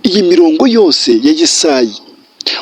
Iyi mirongo yose ya Yesaya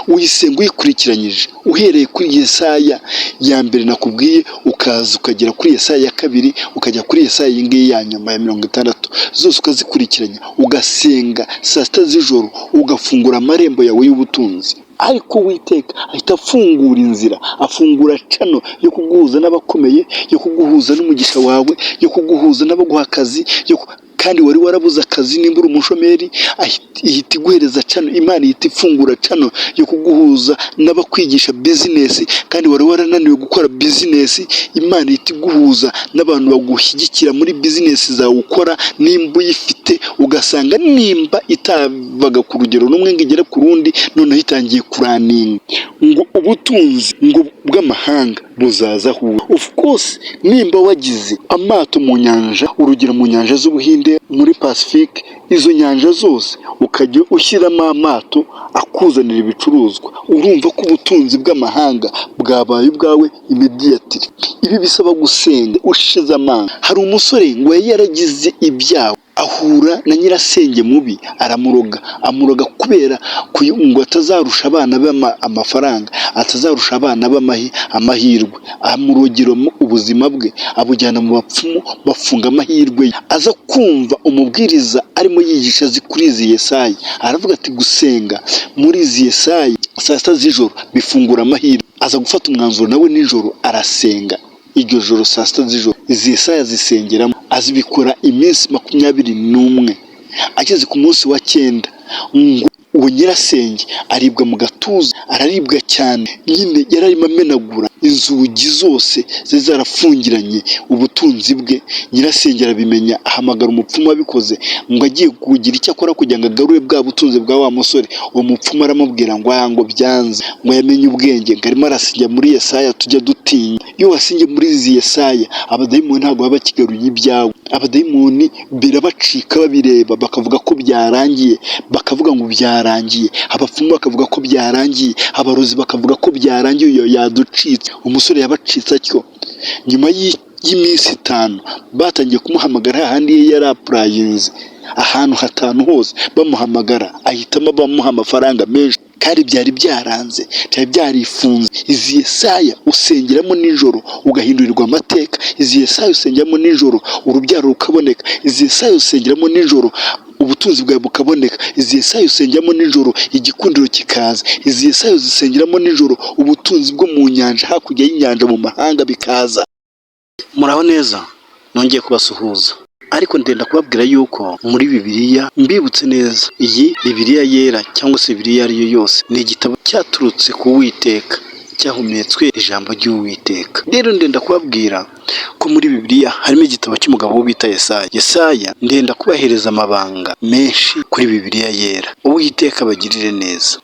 uyisenga uyikurikiranyije, uhereye kuri Yesaya ya mbere nakubwiye, ukaza ukagera kuri Yesaya ya kabiri, ukajya kuri Yesaya iyi ngiyi ya nyuma ya 60, zose ukazikurikiranya, ugasenga saa 6 z'ijoro, ugafungura amarembo yawe y'ubutunzi. Ariko Uwiteka ahita afungura inzira, afungura channel yo kuguhuza n'abakomeye, yo kuguhuza n'umugisha wawe, yo kuguhuza n'abaguha akazi, kandi wari warabuze akazi nimba uri umushomeri, ihita iguhereza channel. Imana ihita ifungura channel yo kuguhuza n'abakwigisha business, kandi wari warananiwe gukora business. Imana ihita iguhuza n'abantu bagushyigikira muri business zawe ukora nimba uyifite, ugasanga nimba itavaga ku rugero rumwe ngo igere ku rundi, noneho itangiye kuraninga. Ngo ubutunzi ngo bw'amahanga buzaza aho uri. Of course, nimba wagize amato mu nyanja, urugero mu nyanja z'Ubuhinde, muri Pacifique, izo nyanja zose ukajya ushyiramo amato akuzanira ibicuruzwa, urumva ko ubutunzi bw'amahanga bwabaye ubwawe immediately. Ibi bisaba gusenga ushize amanga. Hari umusore ngo yari yaragize ibyago, ahura na nyirasenge mubi, aramuroga. Amuroga kubera ngo atazarusha abana be amafaranga, atazarusha abana be amahirwe. Amurogera ubuzima bwe, abujyana mu bapfumu, bafunga amahirwe ye. Aza kumva umubwiriza arimo yigisha azi kuri izi Yesaya, aravuga ati: "Gusenga muri izi Yesaya saa 6 z'ijoro bifungura amahirwe." Aza gufata umwanzuro nawe nijoro arasenga. Iryo joro saa 6 z'ijoro izi Yesaya azisengeramo, azibikora iminsi 21. Ageze ku munsi wa 9, ngo uwo nyirasenge aribwa mu gatuza, araribwa cyane nyine, yari arimo amenagura inzugi zose zari zarafungiranye ubutunzi bwe. Nyirasenge arabimenya, ahamagara umupfumu wabikoze, ngo agiye kugira icyo akora kugira ngo agarure bwa butunzi bwa wa musore. Uwo mupfumu aramubwira ngo aya ngo byanze, ngo yamenye ubwenge, ngo arimo arasinya muri Yesaya tujya dutinya. Iyo wasinye muri izi Yesaya, abadayimoni ntabwo baba bakigaruye ibyawe. Abadayimoni birabacika babireba, bakavuga ko byarangiye, bakavuga ngo byarangiye. Abapfumu bakavuga ko byarangiye, abarozi bakavuga ko byarangiye, uyo yaducitse. Umusore yabacitse atyo. Nyuma y'iminsi 5 batangiye kumuhamagara hahandi yari applyinze ahantu hatanu hose bamuhamagara, ahitamo bamuha amafaranga menshi, kandi byari byaranze, byari byarifunze. Izi Yesaya usengeramo nijoro ugahindurirwa amateka. Izi Yesaya usengeramo nijoro urubyaro rukaboneka. Izi Yesaya usengeramo nijoro ubutunzi bwawe bukaboneka. Izi Yesaya usengeramo nijoro igikundiro kikaza. Izi Yesaya uzisengeramo nijoro ubutunzi bwo mu nyanja, hakurya y'inyanja, mu mahanga bikaza. Muraho neza, nongeye kubasuhuza, ariko ndenda kubabwira yuko muri Bibiliya, mbibutse neza, iyi Bibiliya Yera cyangwa se Bibiliya iyo ari yo yose ni igitabo cyaturutse ku Uwiteka, cyahumetswe ijambo ry'Uwiteka. Rero ndenda kubabwira ko muri Bibiliya harimo igitabo cy'umugabo wo bita Yesaya. Yesaya, ndenda kubahereza amabanga menshi kuri Bibiliya Yera. Uwiteka abagirire neza.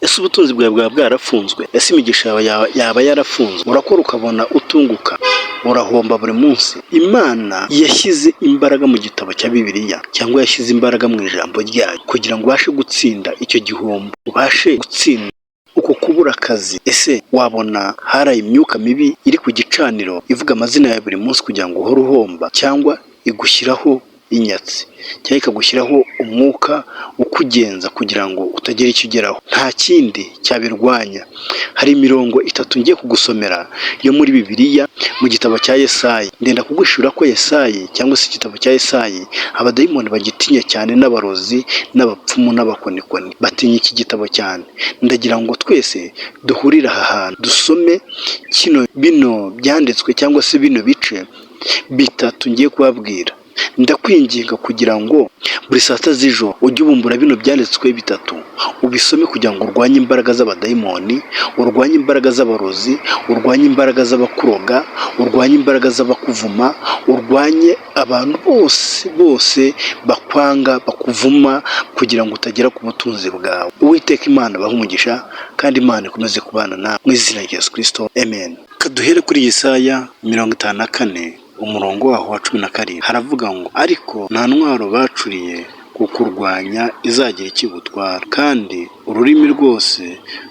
Ese ubutunzi bwawe bwaba bwarafunzwe? Ese imigisha yawe yaba yarafunzwe? Urakora ukabona utunguka, urahomba buri munsi. Imana yashyize imbaraga mu gitabo cya Bibiliya, cyangwa yashyize imbaraga mu ijambo ryayo, kugira ngo ubashe gutsinda icyo gihombo, ubashe gutsinda uko kubura akazi. Ese wabona hari imyuka mibi iri ku gicaniro ivuga amazina yawe buri munsi kugira ngo uhore uhomba, cyangwa igushyiraho inyatsi, cyangwa ikagushyiraho umwuka ukugenza kugira ngo utagira icyo ugeraho? Nta kindi cyabirwanya. Hari imirongo itatu ngiye kugusomera yo muri Bibiliya, mu gitabo cya Yesayi. Ndenda kugushura ko Yesayi cyangwa se igitabo cya Yesayi abadayimoni bagitinya cyane, n'abarozi n'abapfumu n'abakonikoni batinya iki gitabo cyane. Ndagira ngo twese duhurire aha hantu dusome kino, bino byanditswe cyangwa se bino bice bitatu ngiye kubabwira. Ndakwinginga kugira ngo buri saa 6 z'ijoro ujye ubumbura bino byanditswe bitatu, ubisome, kugira ngo urwanye imbaraga z'abadayimoni, urwanye imbaraga z'abarozi, urwanye imbaraga z'abakuroga, urwanye imbaraga z'abakuvuma, urwanye abantu bose bose bakwanga, bakuvuma kugira ngo utagera ku butunzi bwawe. Uwiteka Imana abahe umugisha, kandi Imana ikomeze kubana nawe mu izina rya Yesu Kirisito, amen. Duhere kuri Yesaya 54, umurongo waho wa 17. Haravuga ngo: "Ariko nta ntwaro bacuriye kukurwanya izagira icyo igutwara, kandi ururimi rwose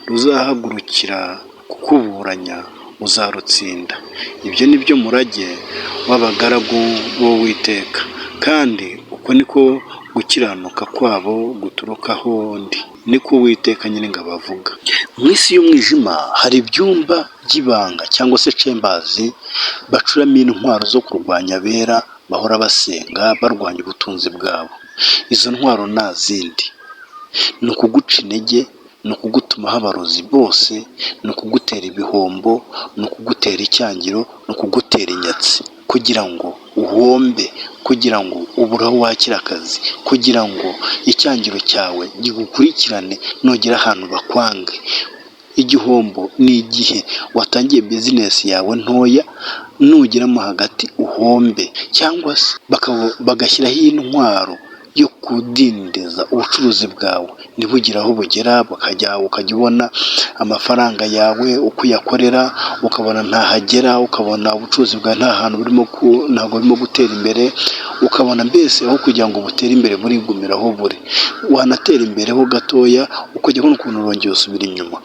ruzahagurukira kukuburanya uzarutsinda. Ibyo ni byo murage w'abagaragu b'Uwiteka, kandi uko niko Gukiranuka kwabo guturuka aho ndi, niko Uwiteka Nyiringabo avuga. Mu isi y'umwijima hari ibyumba by'ibanga cyangwa se chambers bacuramo intwaro zo kurwanya abera bahora basenga barwanya ubutunzi bwabo. Izo ntwaro nta zindi, ni ukuguca intege, ni ukugutumaho abarozi bose, ni ukugutera ibihombo, ni ukugutera icyangiro, ni ukugutera inyatsi kugira ngo uhombe, kugira ngo ubure aho wakira akazi, kugira ngo icyangiro cyawe gigukurikirane nugera ahantu bakwange. Igihombo ni igihe watangiye business yawe ntoya, nugeramo hagati uhombe, cyangwa se bagashyiraho intwaro yo kudindiza ubucuruzi bwawe ntibugire aho bugera, bukajya ukajya ubona amafaranga yawe uko uyakorera ukabona ntahagera, ukabona ubucuruzi bwawe nta hantu burimo, ntabwo burimo gutera imbere, ukabona mbese aho kugira ngo butere imbere burigumira aho buri, wanatera imbere ho gatoya ukajya ubona ukuntu urongera usubira inyuma.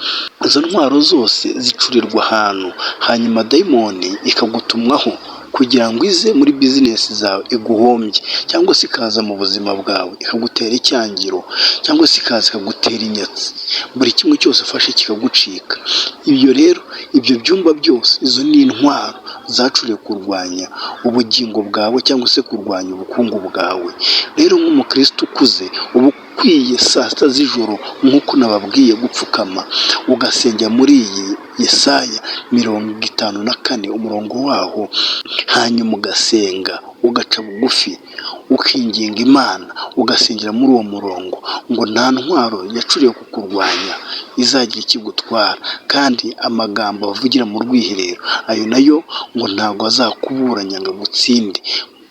Izo ntwaro zose zicurirwa ahantu, hanyuma dayimoni ikagutumwaho kugira ngo ize muri business zawe iguhombye, cyangwa se ikaza mu buzima bwawe ikagutera icyangiro, cyangwa se ikaza ikagutera inyatsi, buri kimwe cyose ufashe kikagucika. Ibyo rero, ibyo byumba byose, izo ni intwaro zacuriwe kurwanya ubugingo bwawe cyangwa se kurwanya ubukungu bwawe. Rero nk'umukristo ukuze uba ukwiye saa sita z'ijoro, nk'uko nababwiye, gupfukama ugasengera muri iyi Yesaya 54 umurongo waho, hanyuma ugasenga ugaca bugufi ukinginga Imana, ugasengera muri uwo murongo ngo nta ntwaro yacuriwe kukurwanya izagira icyo igutwara, kandi amagambo bavugira mu rwiherero ayo nayo ngo ntabwo azakuburanya ngo agutsinde.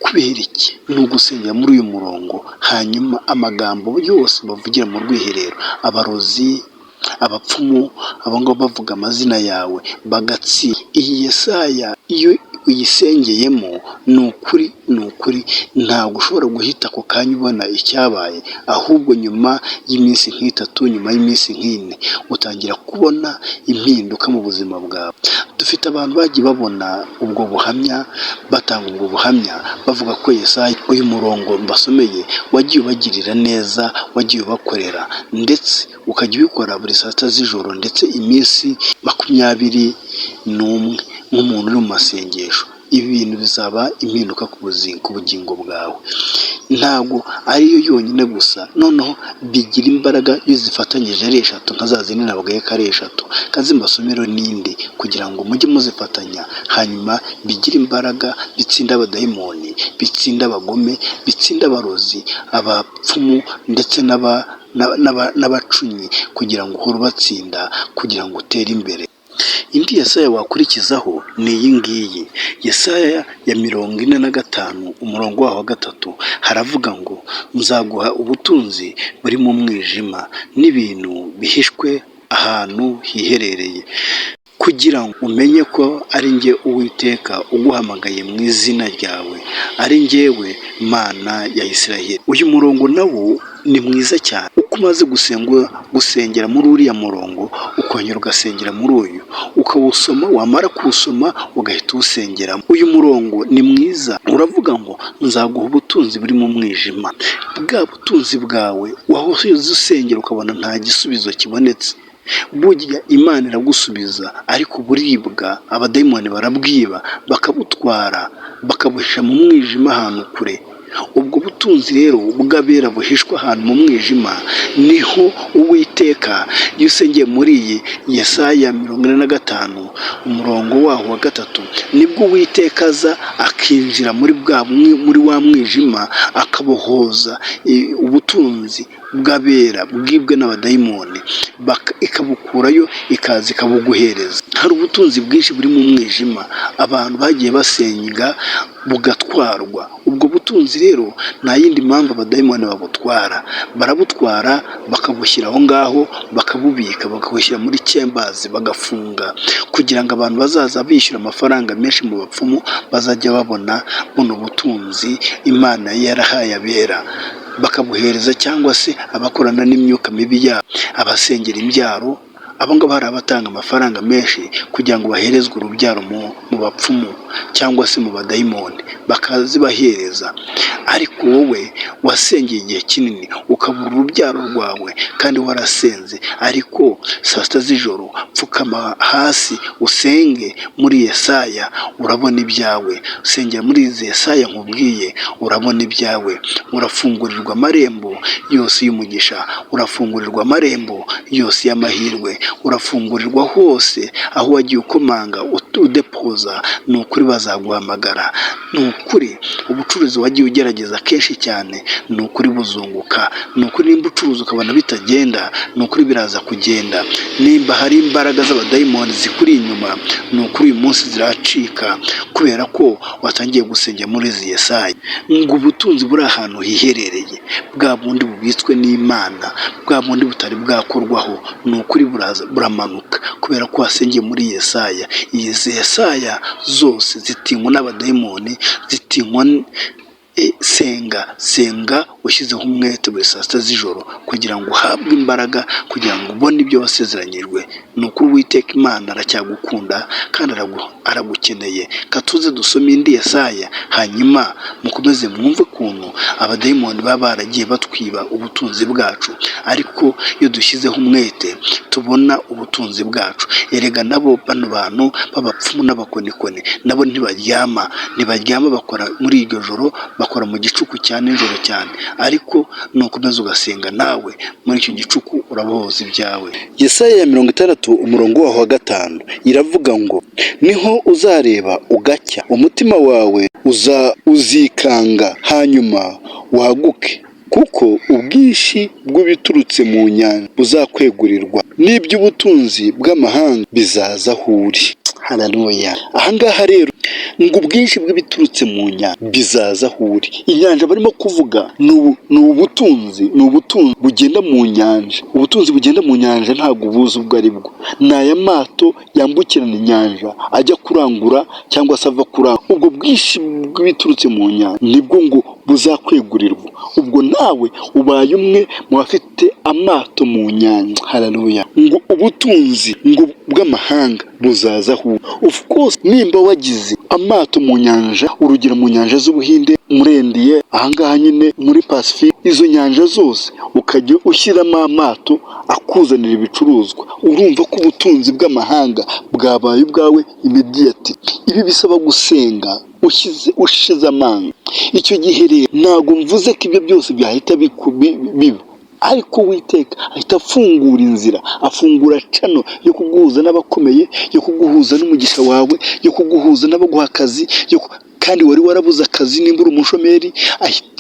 Kubera iki? Ni ugusengera muri uyu murongo, hanyuma amagambo yose bavugira mu rwiherero, abarozi, abapfumu, abo ngabo bavuga amazina yawe bagatsinda. Iyi Yesaya iyo uyisengeyemo, ni ukuri, ni ukuri, ntabwo ushobora guhita ako kanya ubona icyabaye, ahubwo nyuma y'iminsi nk'itatu, nyuma y'iminsi nk'ine, utangira kubona impinduka mu buzima bwawe. Dufite abantu bagiye babona ubwo buhamya, batanga ubwo buhamya bavuga ko Yesaya uyu murongo mbasomeye wagiye ubagirira neza, wagiye ubakorera, ndetse ukajya ubikora buri saa sita z'ijoro, ndetse iminsi 21 nk'umuntu uri mu masengesho. Ibi bintu bizaba impinduka ku bugingo bwawe. Ntabwo ariyo yonyine gusa, noneho bigira imbaraga iyo zifatanyije ari eshatu, nka za zindi nababwiye ko ari eshatu. Kaze mbasomere n'indi kugira ngo mujye muzifatanya, hanyuma bigire imbaraga, bitsinde abadayimoni, bitsinde abagome, bitsinde abarozi, abapfumu ndetse n'abacunyi, kugira ngo uhore ubatsinda, kugira ngo utere imbere. Indi Yesaya wakurikizaho ni iyi ngiyi, Yesaya ya 45 umurongo waho wa 3, haravuga ngo: "Nzaguha ubutunzi buri mu mwijima n'ibintu bihishwe ahantu hiherereye, kugira ngo umenye ko ari njye Uwiteka uguhamagaye mu izina ryawe, ari njyewe Mana ya Isiraheli." Uyu murongo nawo ni mwiza cyane. Uko umaze gusengera muri uriya murongo, ukongera ugasengera muri uyu, ukawusoma, wamara kuwusoma ugahita uwusengeramo. Uyu murongo ni mwiza, uravuga ngo: "Nzaguha ubutunzi buri mu mwijima." Bwa butunzi bwawe wahoze usengera ukabona nta gisubizo kibonetse, burya Imana iragusubiza, ariko buribwa, abadayimoni barabwiba, bakabutwara, bakabuhisha mu mwijima ahantu kure. Ubwo butunzi rero bw'abera buhishwa ahantu mu mwijima, niho Uwiteka, iyo usengeye muri iyi Yesaya 45 umurongo waho wa 3, nibwo Uwiteka aza akinjira muri wa mwijima, akabohoza ubutunzi bw'abera bwibwe n'abadayimoni, ikabukurayo, ikaza ikabuguhereza. Hari ubutunzi bwinshi buri mu mwijima abantu bagiye basenga bugatwarwa. Ubwo butunzi rero nta yindi mpamvu abadayimoni babutwara, barabutwara bakabushyira aho ngaho, bakabubika, bakabushyira muri chambers, bagafunga kugira ngo abantu bazaza bishyura amafaranga menshi mu bapfumu bazajya babona buno butunzi Imana yarahaye abera, bakabuhereza cyangwa se abakorana n'imyuka mibi yabo, abasengera imbyaro. Abo ngabo hari abatanga amafaranga menshi kugira ngo baherezwe urubyaro mu mu bapfumu cyangwa se mu badayimoni bakazibahereza. Ariko wowe wasengeye igihe kinini ukabura urubyaro rwawe kandi warasenze, ariko saa 6 z'ijoro pfukama hasi usenge muri Yesaya, urabona ibyawe. Sengera muri izi Yesaya nkubwiye, urabona ibyawe, urafungurirwa amarembo yose y'umugisha, urafungurirwa amarembo yose y'amahirwe, urafungurirwa hose aho wagiye ukomanga udepoza, ni ukuri bazaguhamagara. Ni ukuri ubucuruzi wagiye ugerageza kenshi cyane, ni ukuri buzunguka. Ni ukuri nimba ucuruza ukabona bitagenda, ni ukuri biraza kugenda. Nimba hari imbaraga z'abadayimoni zikuri inyuma, ni ukuri uyu munsi ziracika kubera ko watangiye gusengera muri izi Yesaya. Ngo ubutunzi buri ahantu hiherereye, bwa bundi bubitswe n'Imana, bwa bundi butari bwakorwaho, ni ukuri buraza buramanuka kubera ko wasengeye muri Yesaya. Izi Yesaya zose zitinywa n'abadayimoni, zitinywa. Senga, senga ushyizeho umwete buri saa 6 z'ijoro kugira ngo uhabwe imbaraga, kugira ngo ubone ibyo wasezeranyijwe. Ni ukuri Uwiteka Imana aracyagukunda kandi aragukeneye. Katuze dusome indi Yesaya, hanyuma mukomeze mwumve ukuntu abadayimoni baba baragiye batwiba ubutunzi bwacu, ariko iyo dushyizeho umwete tubona ubutunzi bwacu. Erega nabo bano bantu b'abapfumu n'abakonikoni nabo ntibaryama, ntibaryama, bakora muri iryo joro, bakora mu gicuku cya nijoro cyane, ariko nukomeza ugasenga nawe muri icyo gicuku urabohoza ibyawe. Yesaya ya 60 umurongo waho wa 5 iravuga ngo: "Niho uzareba ugacya, umutima wawe uzikanga, hanyuma waguke, kuko ubwinshi bw'ibiturutse mu nyanja buzakwegurirwa, n'iby'ubutunzi bw'amahanga bizaza aho uri." Haleluya! Ahangaha rero ngo ubwinshi bw'ibiturutse mu nyanja bizaza aho uri. Inyanja barimo kuvuga ni ubutunzi, ni ubutunzi bugenda mu nyanja. Ubutunzi bugenda mu nyanja ntabwo ubuzi ubwo ari bwo. Ni aya mato yambukiranya inyanja ajya kurangura cyangwa se ava kurangura. Ubwo bwinshi bw'ibiturutse mu nyanja nibwo ngo buzakwegurirwa. Ubwo nawe ubaye umwe mu bafite amato mu nyanja. Haleluya! Ngo ubutunzi ngo bw'amahanga buzaza aho uri. Of course, nimba wagize amato mu nyanja, urugero mu nyanja z'Ubuhinde, muri Indiye, ahangaha nyine muri Pacifique, izo nyanja zose ukajya ushyiramo amato akuzanira ibicuruzwa, urumva ko ubutunzi bw'amahanga bwabaye ubwawe immediately. Ibi bisaba gusenga ushyize ushize amanga. Icyo gihe rero ntabwo mvuze ko ibyo byose byahita biba, ariko Uwiteka ahita afungura inzira, afungura channel yo kuguhuza n'abakomeye, yo kuguhuza n'umugisha wawe, yo kuguhuza n'abaguha akazi, kandi wari warabuze akazi. Nimba uri umushomeri,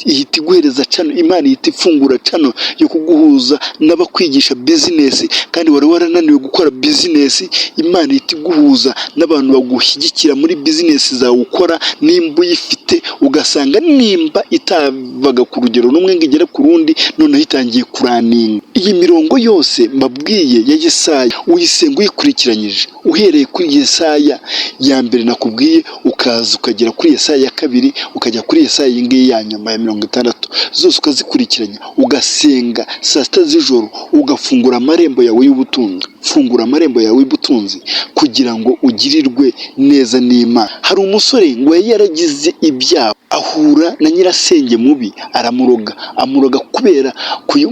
ihita iguhereza channel. Imana ihita ifungura channel yo kuguhuza n'abakwigisha business kandi wari warananiwe gukora business. Imana ihita iguhuza n'abantu bagushyigikira muri business zawe ukora, nimba uyifite, ugasanga nimba itavaga ku rugero rumwe ngo igere ku rundi, noneho itangiye kuraninga. Iyi mirongo yose mbabwiye ya Yesaya uyisenga uyikurikiranyije, uhereye kuri Yesaya ya mbere nakubwiye, ukaza ukagera kuri Yesaya ya kabiri, ukajya kuri Yesaya iyi ngiyi ya nyuma ya 60, zose ukazikurikiranya, ugasenga saa 6 z'ijoro, ugafungura amarembo yawe y'ubutunzi. Fungura amarembo yawe y'ubutunzi kugira ngo ugirirwe neza n'Imana. Hari umusore ngo yari yaragize ibyago, ahura na nyirasenge mubi, aramuroga, amuroga kubera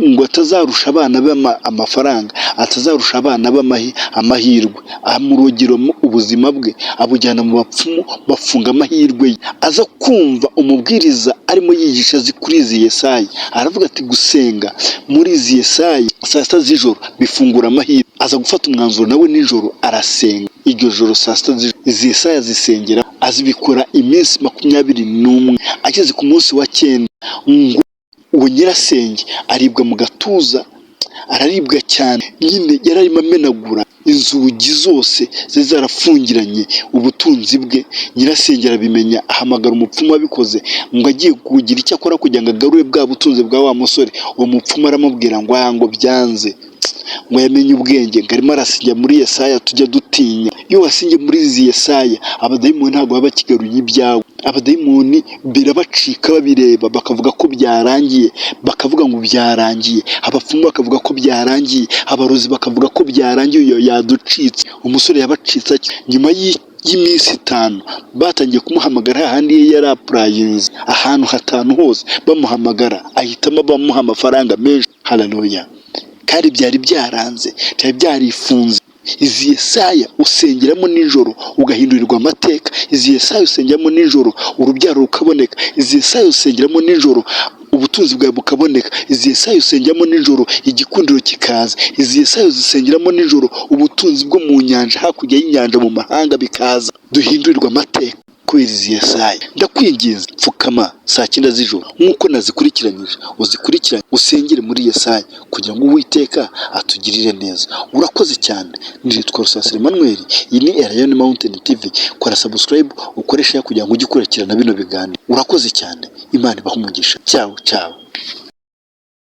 ngo atazarusha abana be amafaranga, atazarusha abana be amahirwe. Amurogera ubuzima bwe, abujyana mu bapfumu, bafunga amahirwe ye. Aza kumva umubwiriza arimo yigisha azi kuri izi Yesaya, aravuga ati: "Gusenga muri izi Yesaya saa 6 z'ijoro bifungura amahirwe." Aza gufata umwanzuro nawe nijoro arasenga. Iryo joro saa 6 z'ijoro izi Yesaya azisengera, azibikora iminsi 21. Ageze ku munsi wa 9, ngo uwo nyirasenge aribwa mu gatuza, araribwa cyane nyine, yari arimo amenagura inzugi zose zari zarafungiranye ubutunzi bwe. Nyirasenge arabimenya, ahamagara umupfumu wabikoze, ngo agiye kugira icyo akora kugira ngo agarure bwa butunzi bwa wa musore. Uwo mupfumu aramubwira ngo aya ngo byanze, ngo yamenye ubwenge, ngo arimo arasinya muri Yesaya tujya dutinya. Iyo wasinye muri izi Yesaya, abadayimoni ntabwo baba bakigaruye ibyawe. Abadayimoni birabacika babireba, bakavuga ko byarangiye, bakavuga ngo byarangiye. Abapfumu bakavuga ko byarangiye, abarozi bakavuga ko byarangiye, uyo yaducitse. Umusore yabacitse nyuma. y'iminsi 5 batangiye kumuhamagara hahandi ye yari applyinze ahantu hatanu hose bamuhamagara, ahitamo bamuha amafaranga menshi. Haleluya! Kandi byari byaranze, byari byarifunze. Izi Yesaya usengeramo nijoro ugahindurirwa amateka. Izi Yesaya usengeramo nijoro urubyaro rukaboneka. Izi Yesaya usengeramo nijoro ubutunzi bwawe bukaboneka. Izi Yesaya usengeramo nijoro igikundiro kikaza. Izi Yesaya uzisengeramo nijoro ubutunzi bwo mu nyanja, hakurya y'inyanja, mu mahanga bikaza. Duhindurirwa amateka kubera izi Yesaya. Ndakwinginze, pfukama saa 9 z'ijoro nk'uko nazikurikiranyije, uzikurikiranye, usengere muri Yesaya kugira ngo Uwiteka atugirire neza. Urakoze cyane. Nitwa Rusasira Emmanuel, iyi ni Elayono Mountain TV. Kora subscribe, ukoreshe kugira ngo ujye ukurikirana bino biganiro. Urakoze cyane, Imana ibahe umugisha. Ciao ciao.